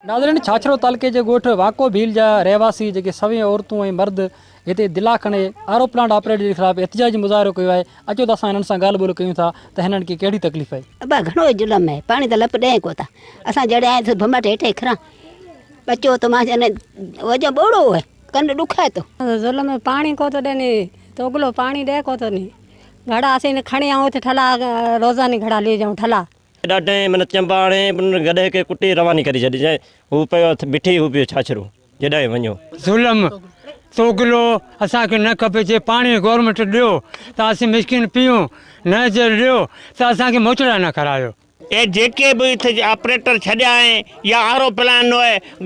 ناظرين ڇاڇرو تعلقي جي ڳوٺ واڪو ڀيل جا رهواسي جيڪي سوين عورتون ۽ مرد هتي دلا کڻي آر او پلانٽ آپريٽر جي خلاف احتجاجي مظاهرو ڪيو آهي اچو ته اسان هنن سان ڳالهه ٻولهه ڪيون ٿا ته هنن کي ڪهڙي تڪليف آهي. ابا گهڻو ئي ظلم آهي پاڻي ته لپ ڏئين ڪو ٿا اسان جڙيا آهيون ڀمٽ هيٺ اکران ٻچو ته مان جن وڄ ٻوڙو آهي ڪن ڏکائي ٿو. ظلم پاڻي ڪو ٿو ڏين توگلو پاڻي ڏي ڪو ٿو ني گهڙا اسين کڻي آئون اتي ٺلا روزاني گهڙا لي جائون ٺلا. ڏاڍي من چنبا هڻي گڏهه کي ڪٽي رواني ڪري ڇڏي چيائين هو پيو اٿ بيٺي هو پيو ڇاڇرو جيڏانهن وڃو. ظلم توگلو اسان کي نه کپي جي پاڻي گورنمينٽ ڏيو ته اسين مسڪين پيئون نه جي ڏيو ته اسان کي موچڙا نه ڪرايو. اي جيڪي به اتي آپريٽر ڇڏيا آهن يا آر او پلان نو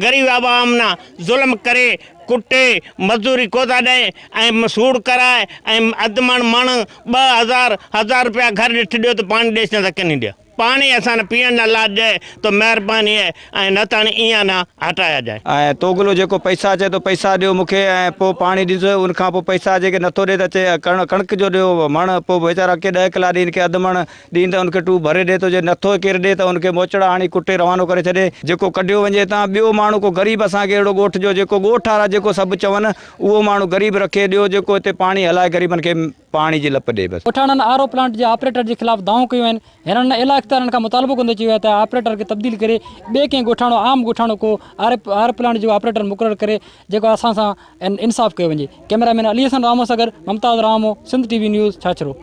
غريب عوام نا ظلم ڪري ڪٽي مزدوري ڪو ٿا ڏئين ۽ سوڙ ڪرائي ۽ اڌ مڻ مڻ 2000 ھزار روپيا گھر ڏٺ ڏيو ته پاڻي ڏيس نه ته ڪنھن ڏيو پاڻي اسان نه پيئڻ نه لا ڏئي ته مھرباني ۽ ۽ نه ته ھاڻي ايئن نه ھٽايا جائي. ۽ توگلو جيڪو پئسا چئي ٿو پئسا ڏيو مون کي ۽ پوء پاڻي ڏيندس ان کان پوء پئسا جيڪي نٿو ڏي ته چئي ڪڻڪ جو ڏيو مڻ پوء ويچارا ڪي ڏهه ڪلا ڏين ڪي اڌ مڻ ڏين ته ان کي ٽوء ڀري ڏي ٿو جي نٿو ڪير ڏي ته ان کي موچڙا هڻي ڪٽي روانو ڪري ڇڏي جيڪو ڪڍيو وڃي هتان ٻيو ماڻهو ڪو غريب اسان کي اهڙو ڳوٺ جو جيڪو ڳوٺ وارا جيڪو سڀ چون اهو ماڻهو غريب رکي ڏيو جيڪو هتي پاڻي هلائي غريبن کي پاڻي جي لپ ڏي بس. ڳوٺاڻن آر او پلانٽ جي آپريٽر جي خلاف دانهون ڪيون آهن هنن اعليٰ اختيارين کان مطالبو ڪندي چيو آهي ته آپريٽر کي تبديل ڪري ٻئي ڪنهن ڳوٺاڻو عام ڳوٺاڻو ڪو آر آر پلانٽ جو آپريٽر مقرر ڪري جيڪو اسان سان انصاف ڪيو وڃي ڪئميرا مين علي حسن راهمون سان گڏ Mumtaz Rahmoon Sindh T V news Chachro.